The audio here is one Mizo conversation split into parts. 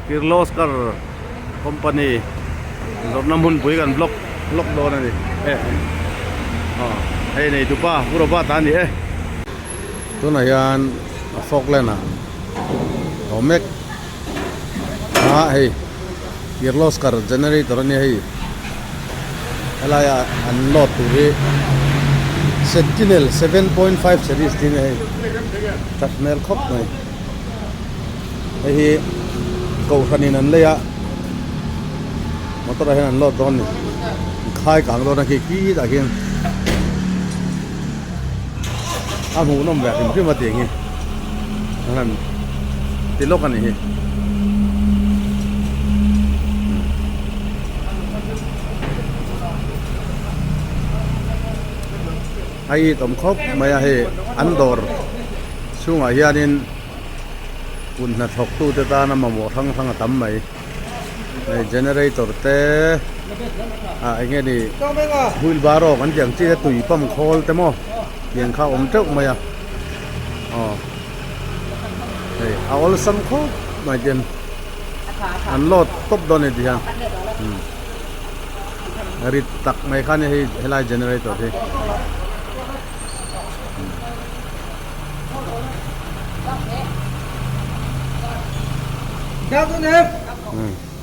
Kirloskar company zawrhna hmunpui kan vlog vlog dawn a ni e aw hei neitupa Pu Robert-a a ni e. Tunah hian a Falkland ah a awm mek a hei Kirloskar generator a nia hei helai ah an load tur hi Sentinel 7.5 series tih a ni hei that hmel khawp mai hei hi kohhran in an lei a motor ah hian an load dawn a ni an khai kang dawn a khi khi tah khian. A hmuhnawm ve hrim hrim a tih ang hi an han ti lawk a nih hi. A it awm khawp mai a hei an dawr chhungah hianin kut hnathawk tute tana mamawh hrang hrang a tam mai. Hei generator te ah eng nge ni wheelbarrow kan tih ang chi te tui pump khawl te maw tiang kha a awm teuh mai a aw hei a awlsam khawp mai ten an load tawp dawn a ni tihian rit tak mai kha a ni hei helai generator hi.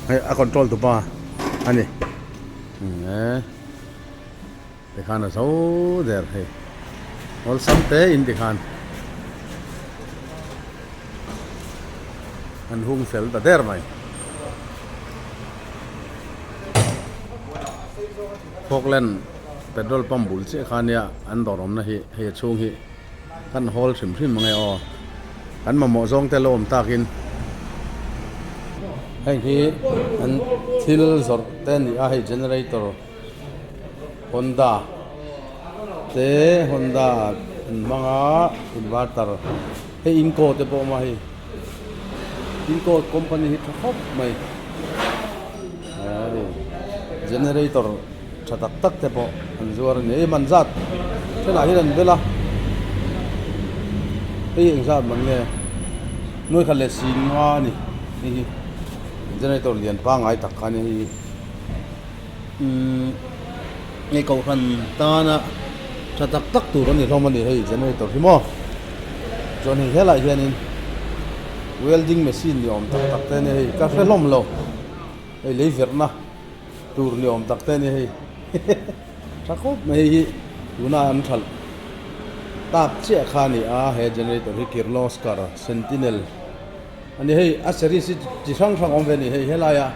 Hei a control tu pa a ni e tikhan a zo der hei awlsam te in tikhan an hung fel ta der mai. Falkland petrol pump bul chiah kha nia an dawr awmna hi hei a chhung hi kan hawl hrim hrim ang e aw kan mamawh zawng te lo awm takin heng hi an thil zawrh te a ni a hei generator Honda te Honda an hmang a inverter hei inco te pawh a awm a hei inco company hi tha khawp mai. Generator tha tak tak te pawh an zuar a ni hei man zat thenah hian an bel a hei eng zat man nge nuai khat leh si nga a ni hei hi generator lian pangngai tak kha a ni hei hi umm hei kohhran tana tha tak tak tur a ni hlawm a ni hei generator hi maw chuan hei helaiah hianin welding machine ni awm tak tak te a ni hei ka hre hlawm lo. Hei lei verhna tur ni awm tak te a ni hei tha khawp mai hei hi tuna an thalh tak chiah kha a ni a he generator hi Kirloskar Sentinel a ni hei a series hi chi hrang hrang a awm ve a ni hei helaia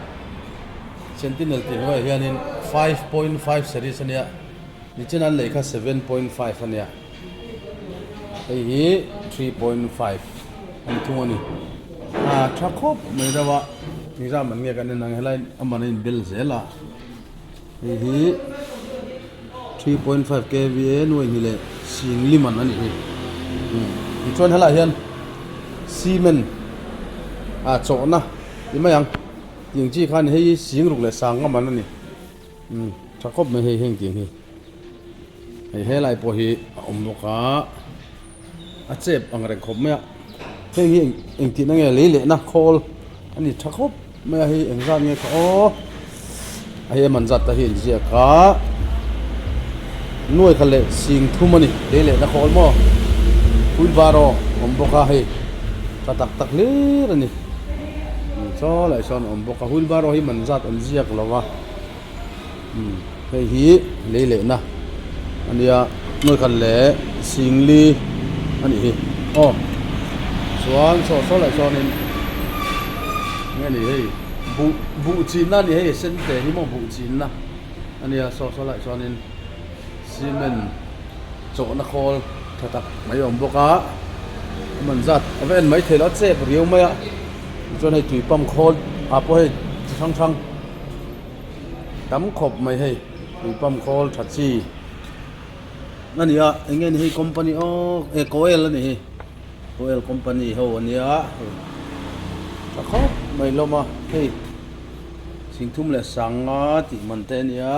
Sentinel tih hnuaiah hianin 5.5 series a nia nichin an lei kha 7.5 a nia hei hi 3.5 a ni thung a ni a tha khawp mai deuh a. Engzam an nge kan en ang helai a man a inbel zel a hei hi 3.5 kva nuai hnih leh sing li man a nih hi tichuan helaiah hian cement ah chawhna ti mai ang tiang chi khan hei hi sing ruk leh sang nga man a ni tha khawp mai hei heng tiang hi hei helai pawh hi a awm bawk a a chep ang reng khawp mai a heng hi engtihna nge lei lehna khawl a ni tha khawp mai a hei engzat nge kha aw a hei a man zat te hi a inziak a nuai khat leh sing thum a ni lei lehna khawl maw wheelbarrow a awm bawk a hei tha tak tak hlir a ni chaw lah sawn a awm bawk a wheelbarrow hi man zat an ziak lo va. Hei hi lei lehna a nia nuai khat leh singli a nih hi aw chuan saw saw lah sawnin enge ni hei buh buh chinna a ni hei sen te hi maw buh chinna a nia saw saw lah sawnin cement chawhna khawl tha tak mai a awm bawk a a man zat a va en mai theih loh a chep riau mai a tichuan hei tui pump khawl ah pawh hei chi hrang hrang. Tam khawp mai hei tui pump khawl tha chi a ni a eng nge ni hei company aw eh coel a ni hi coel company ho a nia hei tha khawp mai hlawm a hei thingthum leh sanga tih man te a nia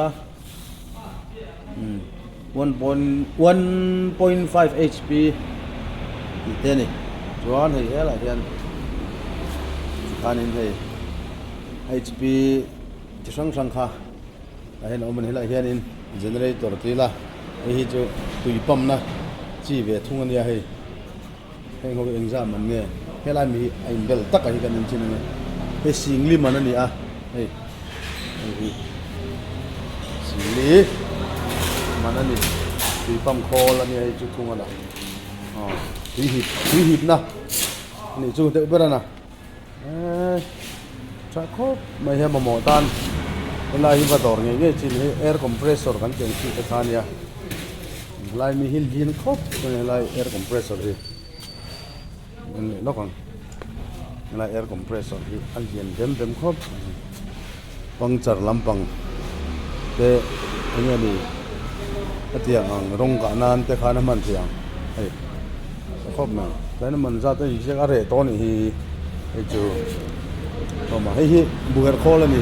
umm 1.5 hp tih te a ni chuan hei helaiah hian tikhanin hei. HP chi hrang hrang kha tah hian a awm a ni helaiah hianin generator tih ila hei hi chu tui pump na chi ve thung a nia hei heng ho hi engzah man nge helai mi hi a inbel tak a hi kan inchin a ni hei singli man a ni a hei hei hi singli man a ni tui pump khawl a nia hei chu thung a la aw tui hip tui hip na a nih chu deuh ber a na. Eee tha khawp mai hian mamawh tan helai hi va dawr ngei ngei chin hi air compressor kan tih ang chi te kha a nia helai mi hi lian khawp mai helai air compressor hi en leh lawk ang helai air compressor hi a lian dem dem khawp mai puncture lampang te eng nge ni hetiang ang rawng kah nan te khan a hman theih ang hei a khawp mai chuan a man zat a inziak a reh tawh a nih hi hei chu awm a hei hi buher khawl a ni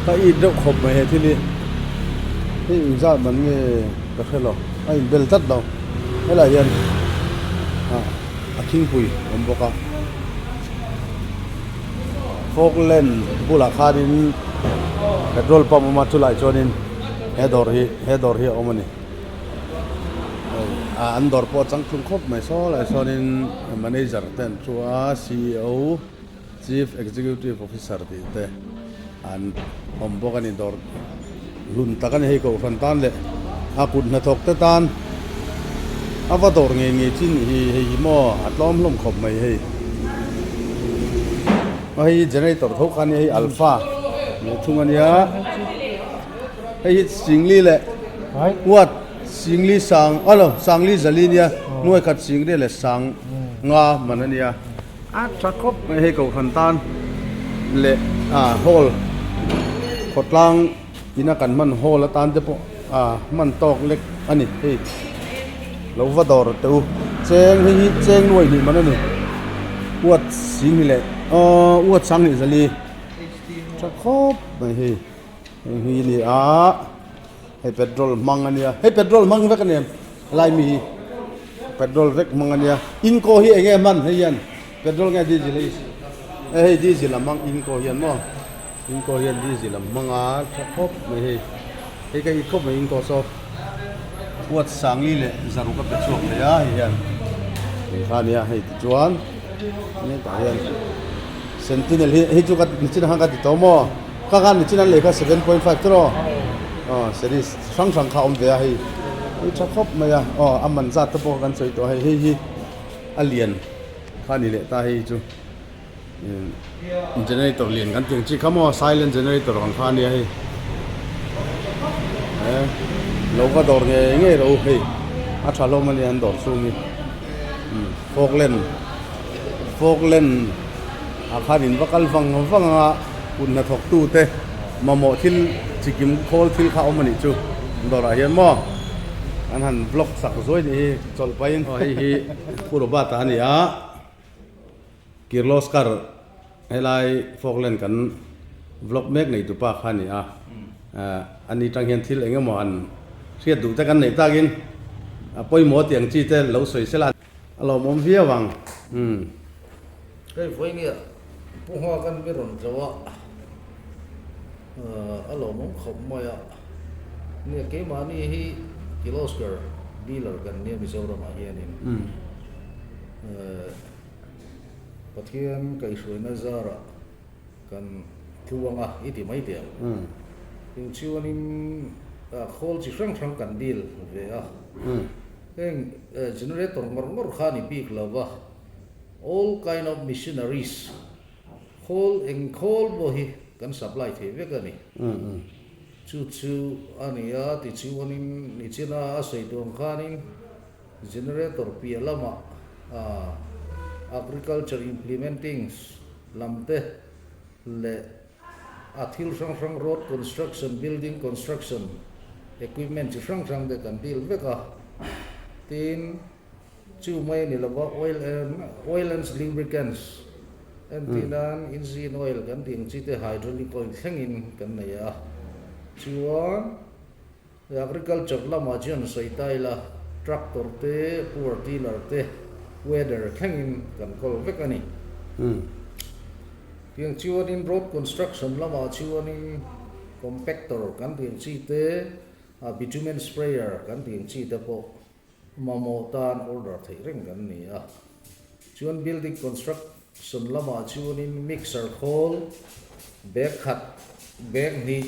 ka it deuh khawp mai he thil hi hei engzat man nge ka hre lo a inbel tlat lo helaiah hian ah a thingpui a awm bawk a. Falkland bulah khanin petrol pump a awm a chulaiah chuanin he dawr hi he dawr hi a awm a ni ah an dawr pawh a chang thlung khawp mai saw lai sawnin manager te an thu a ceo chief executive officer tih te an awm bawk a ni dawr hlun tak a ni hei kohhran tan leh a kut hnathawk te tan a va dawr ngei ngei chin hi hei hi maw a tlawm hlawm khawp mai hei a hei hi generator tho kha a nia hei alpha leh thung a nia hei hi singli leh watt singli sang aw lo sangli zali nia nuai khat singri leh sang nga man a nia. A tha khawp mai hei kohhran tan leh ah hall khawtlang ina kan hman hall atan te pawh ah hman tawk lek a ni hei lo va dawr teh u cheng hei hi cheng nuai hnih man a ni uat sing hi leh aww uat sang hnih zali tha khawp mai hei heng hi a ni a hei petrol hmang a nia hei petrol hmang vek a ni em helai mi hi petrol vek hmang a nia inko hi eng nge hman hei hian petrol nge diesel hei hei diesel a hmang inko hian maw inko hian diesel a hmang a tha khawp mai hei hei ka it khawp mai inko saw huat sangli leh zaruk a pe chhuak thei a hei hian hei kha a nia hei tichuan hetah hian sentinel hi hei chu ka nichin khan ka ti tawh maw. Ka khan nichin an lei kha 7.5 tiraw aw series hrang hrang kha a awm ve a hei hei tha khawp mai a aw a man zat te pawh kan sawi tawh a hei hei hi a lian kha a ni leh ta hei chu generator lian kan tih ang chi kha maw silent generator ang kha a nia hei e lo va dawr ngei ngei rawh u hei a tha hlawm a nia an dawr chhung hi Falkland Falkland ah khan in va kal vang vang a kut hnathawk tu te mamawh thil chi kim khawl thil kha a awm a nih chu dawrah hian maw an han vlog sak zuai nih hi chawlh pahin aw hei hi Pu Robert a ni a Kirloskar helai Falkland kan vlog mek nei tupa kha a ni a ani tang hian thil eng emaw han hriat duh te kan neih takin a pawimawh tih ang chi te lo sawi sela. A lawmawm viau ang. Umm. Hei vawinia Pu Hma kan mi rawn tlo a, a lawmawm khawp mai a. Nia keimahni hi Kirloskar dealer kan nia Mizoramah hianin Pathian kaihhruaina zarah kan tluang a i ti mai teh ang. Tin chuanin khawl chi hrang hrang kan deal ve a. Heng generator ngawr ngawr kha a ni bik lo va, all kind of machineries, khawl eng khawl pawh hi kan supply thei vek a ni. Chu chu a ni a, tichuanin nichina a sawi tur ang khanin generator piah lamah agriculture implementings lam te leh a thil hrang hrang road construction, building construction equipment chi hrang hrang te kan deal vek a, tin chu mai a ni lova oil and oil and lubricants entir nan engine oil kan tih ang chi te hydraulic oil thlengin kan nei a, chuan agriculture lamah chuan sawi ta ila tractor te power tiller te weather thlengin kan kawl vek a ni. Tiang chuanin road construction lamah chuanin compactor kan tih ang chi te, bitumen sprayer kan tih ang chi te pawh mamawh tan order theih reng kan ni a. Chuan building construction lamah chuanin mixer khawl bag khat, bag hnih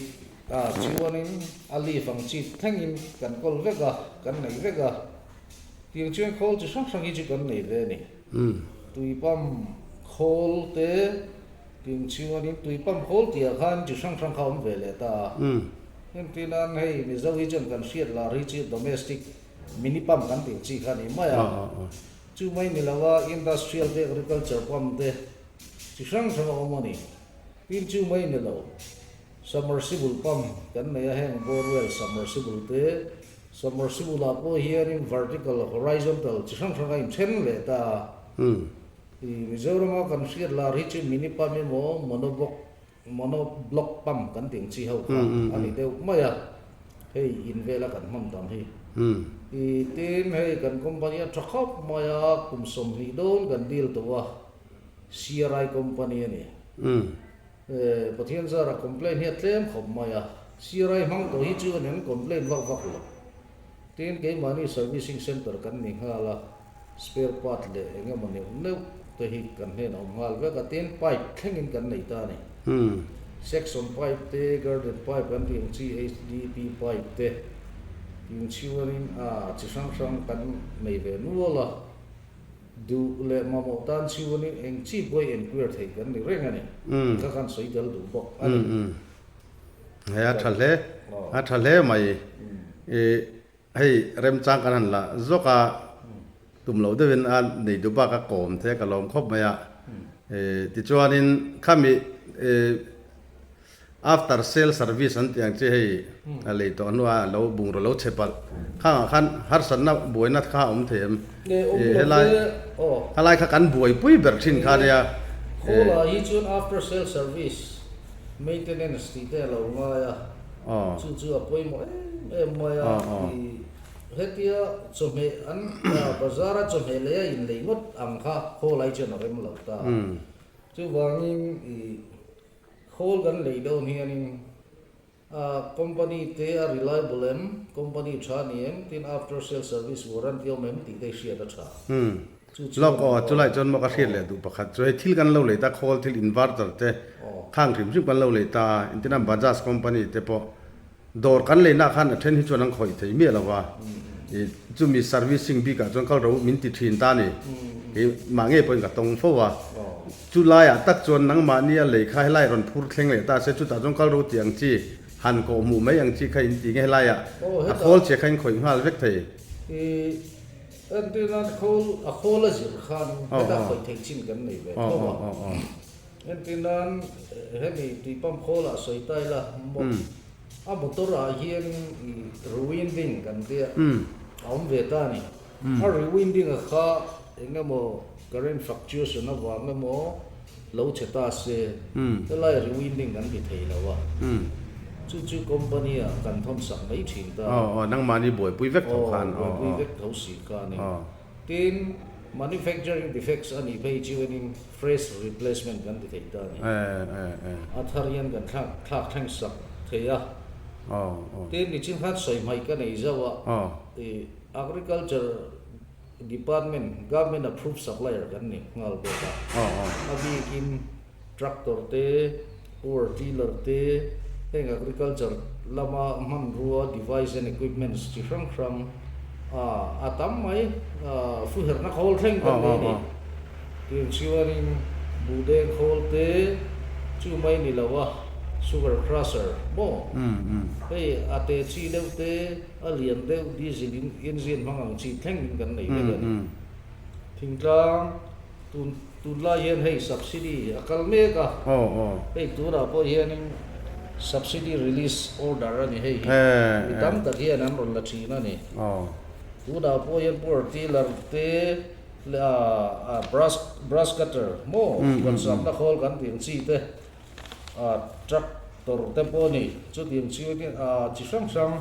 ah chuanin a leaf ang chi thlengin kan kawl vek a, kan nei vek a. Tiang chuan khawl chi hrang hrang hi chu kan nei ve a ni. Tui pump khawl te tiang chuanin tui pump khawl tihah khan chi hrang hrang kha a awm ve leh ta a. Engtinan hei Mizo hi chuan kan hriat lar hi chu domestic mini pump kan tih chi kha a ni mai a. Chu mai ni lova industrial te agriculture pump te chi hrang hrang a awm a ni. Tin chu mai ni lo submersible pump kan nei a heng borewell submersible te Submersible ah pawh hianin vertical, horizontal chi hrang hrang a inthen leh ta a. I Mizorama kan hriat lar hi chu mini pump emaw monoblock monoblock pump kan tih ang chi ho kha a ni deuh mai a, hei in vela kan hman tam hi. I tin hei kan company a tha khawp mai a, kum 20 dawn kan deal tawh a, CRI company a ni. Pathian zara complain hi a tlem khawp mai a, CRI hmang tawh hi chu an in complain vak vak lo. Tin, keimahni servicing centre kan ni nghal a, spare part leh eng emaw neuh neuh te hi kan hnenah awm nghal vek a, tin pipe thlengin kan nei ta a ni. Section pipe te, garden pipe an tih ang chi HDP pipe te tin chhiuanin a chi hrang hrang kan nei ve nual a. Duh leh mamawh tan chhiuanin eng chi pawh i enquire theih kan ni reng a ni. Kha khan sawi tel duh bawk a ni. Hei a tha hle, a tha hle mai. I hei remchang kan han la zawk a, tum loh deuhin a nei duh bak a kawm the ka lawm khawp mai a. I tichuanin khami i After sale service an tih ang chi hei a lei tawh hnua lo bungraw lo chhe palh khangah khan harsatna buaina kha a awm thei em? Helai helai kha kan buaipui ber thin kha nia. Khawlah hi chuan after sale service maintenance tih te a lo ngai a, chu chu a pawimawh em em mai a, hetia chawhmeh an bazar a chawhmeh lei a inlei ngawt ang kha khawlai chuan a rem lo ta. Chuvangin i Khawl kan lei dawn hianin a company te a reliable em, company tha ni em, tin after sale service warranty awm em tih te hi hriat a tha. Chu chu Lawk aw, chulai chuan maw ka hriat leh duh pakhat chu hei thil kan lo lei ta khawl thil inverter te khang hrim hrim kan lo lei ta a, engtin a Bajaj company te pawh Dawr kan leinah khan a then hi chuan an khawih thei miah lo va, i chumi servicing bikah chuan kal ro min ti thin ta ni. Kei mah ngei pawhin ka tawng fo a. Chu laiah tak chuan nangmahni a lei kha helai rawn phur thleng leh ta se, chutah chuan kal ro tih ang chi, han kawh hmuh mai ang chi kha in ti nge helaiah a khawl che kha in khawih nghal vek thei. I entirna khawl a khawl a zir khan heta khawih theih chin kan nei ve tho a. Entir nan hemi tui pump khawl ah sawi ta ila a motor ah hian i rewinding kan tia a awm ve ta a ni. A rewinding a kha eng emaw current fluctuation avang emaw lo che ta se helai rewinding kan ti thei lo a, chu chu company ah kan thawn sak mai thin ta. Aw aw nangmahni buaipui vek tho khan. Aw buaipui vek tho si kha a ni. Tin manufacturing defects a nih phei chuanin Fresh replacement kan ti thei ta a ni. A thar hian kan thlak thlak thleng sak thei a. Tin, nichin khan sawi hmaih ka nei zauh a, i Agriculture Department, Government approved supplier kan ni nghal bawk a. A bikin tractor te, power tiller te, heng agriculture lama hmanrua device and equipments chi hrang hrang a tam mai, fuherna khawl thleng kan nei a ni. Tiang chuanin buhdeng khawl te chu mai ni lo a, sugar crusher maw? Hei a te chi deuh te, a lian deuh diesel in engine hmang ang chi thleng in kan nei vek a ni. Thingtlang tun tunlai hian hei subsidy a kal mek a, hei tunah pawh hianin subsidy release order a ni hei hi, mi tam tak hian an rawn la thin a ni. Tunah pawh hian power tiller te, Leh a brush brush cutter maw huan samna khawl kan tih ang chi te a tractor te pawh a ni chutiang chu a chi hrang hrang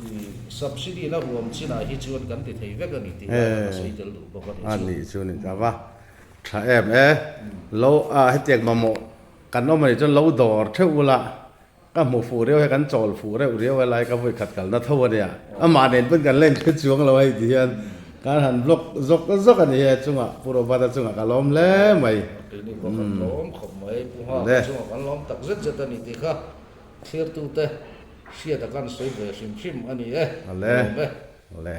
i subsidy na huam chinah hi chuan kan ti thei vek a ni tih lai ka sawi tel duh bawk a ni chu. A nih chu ni ta va tha em e lo a hetiang mamawh. Kan awm a nih chuan lo dawr theuh ula, ka hmu fuh riau he kan chawl fuh reuh riau a lai ka vawi khat kalna tho a nia. Amah nen pawn kan len hre chuang lo hei ti hian kan han vlog zawk zawk a ni he chungah Pu Robert-a chungah ka lawm hle mai. Keini pawh kan lawm khawp mai, Pu Nghaka chungah kan lawm tak zet zet a ni tih kha thirtute hriata kan sawi ve hrim hrim a ni e. Awle. Lawm e. Awle.